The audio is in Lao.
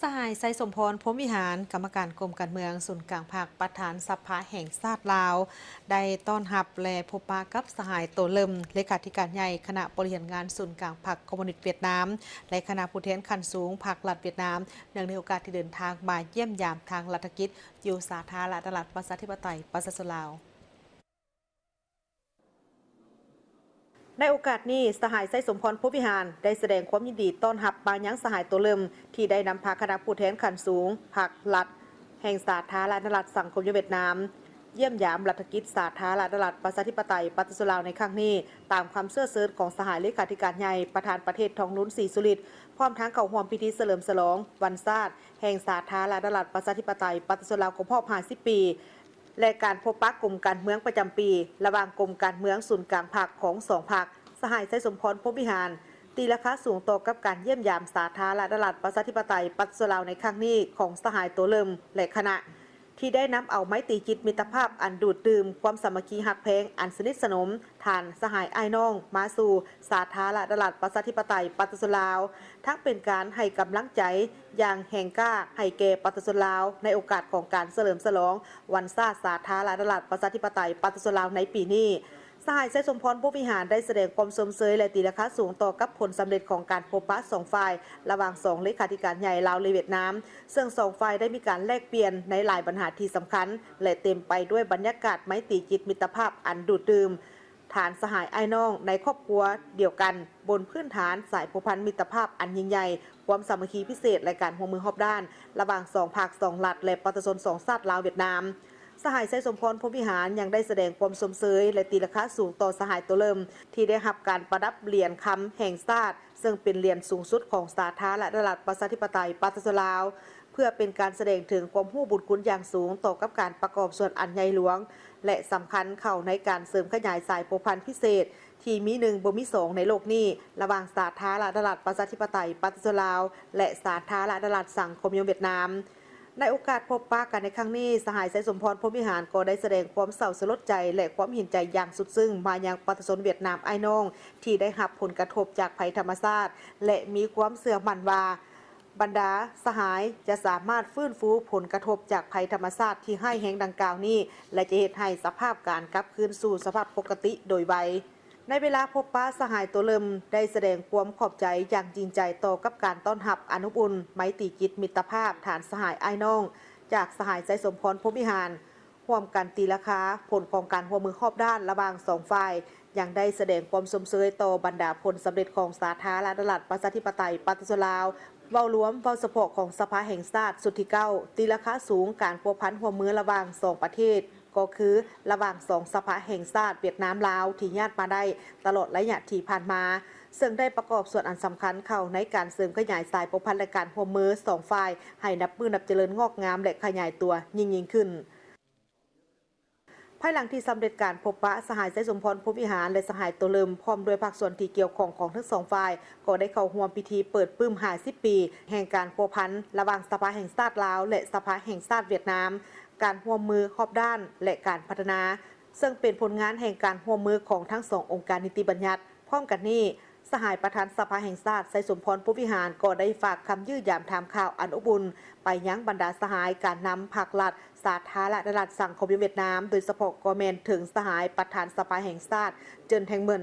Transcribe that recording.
ສະຫາຍ ໄຊສົມພອນ ພົມວິຫານ ກຳມະການກົມການເມືອງສູນກາງພັກ ປະທານສະພາແຫ່ງຊາດລາວ ໄດ້ຕ້ອນຮັບ ແລະ ພົບປະກັບສະຫາຍ ໂຕເລີມ ເລຂາທິການໃຫຍ່ຄະນະບໍລິຫານງານສູນກາງພັກຄອມມູນິດຫວຽດນາມ ແລະ ຄະນະຜູ້ແທນຂັ້ນສູງພັກລັດຫວຽດນາມ ເນື່ອງໃນໂອກາດທີ່ເດີນທາງມາຢ້ຽມຢາມທາງລັດຖະກິດ ຢູ່ສາທາລະນະລັດ ປະຊາທິປະໄຕ ປະຊາຊົນລາວ. ໃນໂອກາດນີ້, ສະຫາຍ ໄຊສົມພອນ ພົມວິຫານ ໄດ້ສະແດງຄວາມຍິນດີຕ້ອນຮັບມາຍັງສະຫາຍ ໂຕເລີມ ທີ່ໄດ້ນຳພາຄະນະຜູ້ແທນຂັ້ນສູງພັກລັດ ແຫ່ງສາທາລະນະລັດສັງຄົມນິຍົມຫວຽດນາມ ຢ້ຽມຢາມລັດຖະກິດສາທາລະນະລັດ ປະຊາທິປະໄຕ ປະຊາຊົນລາວໃນຄັ້ງນີ້, ຕາມຄຳເຊື້ອເຊີນຂອງສະຫາຍເລຂາທິການໃຫຍ່ ປະທານປະເທດ ທອງລຸນ ສີສຸລິດ ພ້ອມທັງເຂົ້າຮ່ວມພິທີສະເຫຼີມສະຫຼອງວັນຊາດແຫ່ງສາທາລະນະລັດ ປະຊາທິປະໄຕ ປະຊາຊົນລາວ ຄົບຮອບຫ້າສິບປີ ແລະ ການພົບປະກົມການເມືອງປະຈຳປີ ລະຫວ່າງກົມການເມືອງສູນກາງພັກຂອງສອງພັກ, ສະຫາຍ ໄຊສົມພອນ ພົມວິຫານ ຕີລາຄາສູງຕໍ່ກັບການຢ້ຽມຢາມສາທາລະນະລັດ ປະຊາທິປະໄຕ ປະຊາຊົນລາວໃນຄັ້ງນີ້ຂອງສະຫາຍ ໂຕເລີມ ແລະ ຄະນະ ທີ່ໄດ້ນຳເອົາໄມຕີຈິດມິດຕະພາບອັນດູດດື່ມຄວາມສາມັກຄີຮັກແພງອັນສະໜິດສະໜົມ ທ່ານສະຫາຍອ້າຍນ້ອງ ມາສູ່ສາທາລະນະລັດ ປະຊາທິປະໄຕ ປະຊາຊົນລາວ, ທັງເປັນການໃຫ້ກຳລັງໃຈຢ່າງແຮງກ້າໃຫ້ແກ່ປະຊາຊົນລາວ ໃນໂອກາດຂອງການສະເຫຼີມສະຫຼອງວັນຊາດສາທາລະນະລັດ ປະຊາທິປະໄຕ ປະຊາຊົນລາວໃນປີນີ້. ສະຫາຍ ໄຊສົມພອນ ພົມວິຫານ ໄດ້ສະແດງຄວາມຊົມເຊີຍ ແລະ ຕີລາຄາສູງຕໍ່ກັບຜົນສຳເລັດຂອງການພົບປະສອງຝ່າຍ ລະຫວ່າງສອງເລຂາທິການໃຫຍ່ລາວ ແລະ ຫວຽດນາມ, ເຊິ່ງສອງຝ່າຍໄດ້ມີການແລກປ່ຽນໃນຫຼາຍບັນຫາທີ່ສຳຄັນ ແລະ ເຕັມໄປດ້ວຍບັນຍາກາດໄມຕີຈິດມິດຕະພາບອັນດູດດື່ມ ທ່ານສະຫາຍອ້າຍນ້ອງໃນຄອບຄົວດຽວກັນ, ບົນພື້ນຖານສາຍພົວພັນມິດຕະພາບອັນຍິ່ງໃຫຍ່, ຄວາມສາມັກຄີພິເສດ ແລະ ການຮ່ວມມືຮອບດ້ານ ລະຫວ່າງສອງພັກ, ສອງລັດ ແລະ ປະຊາຊົນສອງຊາດລາວ-ຫວຽດນາມ. ສະຫາຍ ໄຊສົມພອນ ພົມວິຫານ ຍັງໄດ້ສະແດງຄວາມຊົມເຊີຍ ແລະ ຕີລາຄາສູງຕໍ່ສະຫາຍ ໂຕເລີມ ທີ່ໄດ້ຮັບການປະດັບຫຼຽນຄຳແຫ່ງຊາດ, ເຊິ່ງເປັນຫຼຽນສູງສຸດຂອງສາທາລະນະລັດ ປະຊາທິປະໄຕ ປະຊາຊົນລາວ, ເພື່ອເປັນການສະແດງເຖິງຄວາມຮູ້ບຸນຄຸນຢ່າງສູງຕໍ່ກັບການປະກອບສ່ວນອັນໃຫຍ່ຫຼວງ ແລະ ສຳຄັນເຂົ້າໃນການເສີມຂະຫຍາຍສາຍພົວພັນພິເສດ ທີ່ມີໜຶ່ງບໍ່ມີສອງໃນໂລກນີ້ ລະຫວ່າງສາທາລະນະລັດ ປະຊາທິປະໄຕ ປະຊາຊົນລາວ ແລະ ສາທາລະນະລັດສັງຄົມນິຍົມຫວຽດນາມ. ໃນໂອກາດພົບປະກັນໃນຄັ້ງນີ້, ສະຫາຍ ໄຊສົມພອນ ພົມວິຫານ ກໍໄດ້ສະແດງຄວາມເສົ້າສະຫຼົດໃຈ ແລະ ຄວາມເຫັນໃຈຢ່າງສຸດຊຶ້ງມາຍັງປະຊາຊົນຫວຽດນາມອ້າຍນ້ອງ ທີ່ໄດ້ຮັບຜົນກະທົບຈາກໄພທຳມະຊາດ ແລະ ມີຄວາມເຊື່ອໝັ້ນວ່າ ບັນດາສະຫາຍຈະສາມາດຟື້ນຟູຜົນກະທົບຈາກໄພທຳມະຊາດທີ່ຮ້າຍແຮງດັ່ງກ່າວນີ້ ແລະ ຈະເຮັດໃຫ້ສະພາບການກັບຄືນສູ່ສະພາບປົກກະຕິໂດຍໄວ. ໃນເວລາພົບປະ, ສະຫາຍ ໂຕເລີມ ໄດ້ສະແດງຄວາມຂອບໃຈຢ່າງຈິງໃຈຕໍ່ກັບການຕ້ອນຮັບອັນອົບອຸ່ນ, ໄມຕີຈິດມິດຕະພາບ, ທ່ານສະຫາຍອ້າຍນ້ອງ ຈາກສະຫາຍ ໄຊສົມພອນ ພົມວິຫານ, ຮ່ວມກັນຕີລາຄາຜົນຂອງການຮ່ວມມືຮອບດ້ານລະຫວ່າງສອງຝ່າຍ, ຍັງໄດ້ສະແດງຄວາມຊົມເຊີຍຕໍ່ບັນດາຜົນສຳເລັດຂອງສາທາລະນະລັດ ປະຊາທິປະໄຕ ປະຊາຊົນລາວ ເວົ້າລວມ, ເວົ້າສະເພາະຂອງສະພາແຫ່ງຊາດຊຸດທີເກົ້າ ຕີລາຄາສູງການພົວພັນຮ່ວມມືລະຫວ່າງສອງປະເທດ ກໍຄືລະຫວ່າງສອງສະພາແຫ່ງຊາດຫວຽດນາມ-ລາວ ທີ່ຍາດມາໄດ້ຕະຫຼອດໄລຍະທີ່ຜ່ານມາ, ເຊິ່ງໄດ້ປະກອບສ່ວນອັນສຳຄັນເຂົ້າໃນການເສີມຂະຫຍາຍສາຍພົວພັນ ແລະ ການຮ່ວມມືສອງຝ່າຍ ໃຫ້ນັບມື້ນັບຈະເລີນງອກງາມ ແລະ ຂະຫຍາຍຕົວຍິ່ງໆຂຶ້ນ. ພາຍຫຼັງທີ່ສຳເລັດການພົບປະ, ສະຫາຍ ໄຊສົມພອນ ພົມວິຫານ ແລະ ສະຫາຍ ໂຕເລີມ ພ້ອມດ້ວຍພາກສ່ວນທີ່ກ່ຽວຂ້ອງຂອງທັງສອງຝ່າຍ ກໍໄດ້ເຂົ້າຮ່ວມພິທີເປີດປຶ້ມຫ້າສິບປີແຫ່ງການພົວພັນລະຫວ່າງສະພາແຫ່ງຊາດລາວ ແລະ ສະພາແຫ່ງຊາດຫວຽດນາມ, ການຮ່ວມມືຮອບດ້ານ ແລະ ການພັດທະນາ, ເຊິ່ງເປັນຜົນງານແຫ່ງການຮ່ວມມືຂອງທັງສອງອົງການນິຕິບັນຍັດ. ພ້ອມກັນນີ້, ສະຫາຍປະທານສະພາແຫ່ງຊາດ ໄຊສົມພອນ ພົມວິຫານ ກໍໄດ້ຝາກຄຳຢ້ຽມຢາມຖາມຂ່າວອັນອົບອຸ່ນໄປຍັງບັນດາສະຫາຍການນຳພັກລັດ ສາທາລະນະລັດສັງຄົມນິຍົມຫວຽດນາມ, ໂດຍສະເພາະກໍແມ່ນເຖິງສະຫາຍປະທານສະພາແຫ່ງຊາດ ເຈີນ ແທງເມີນ.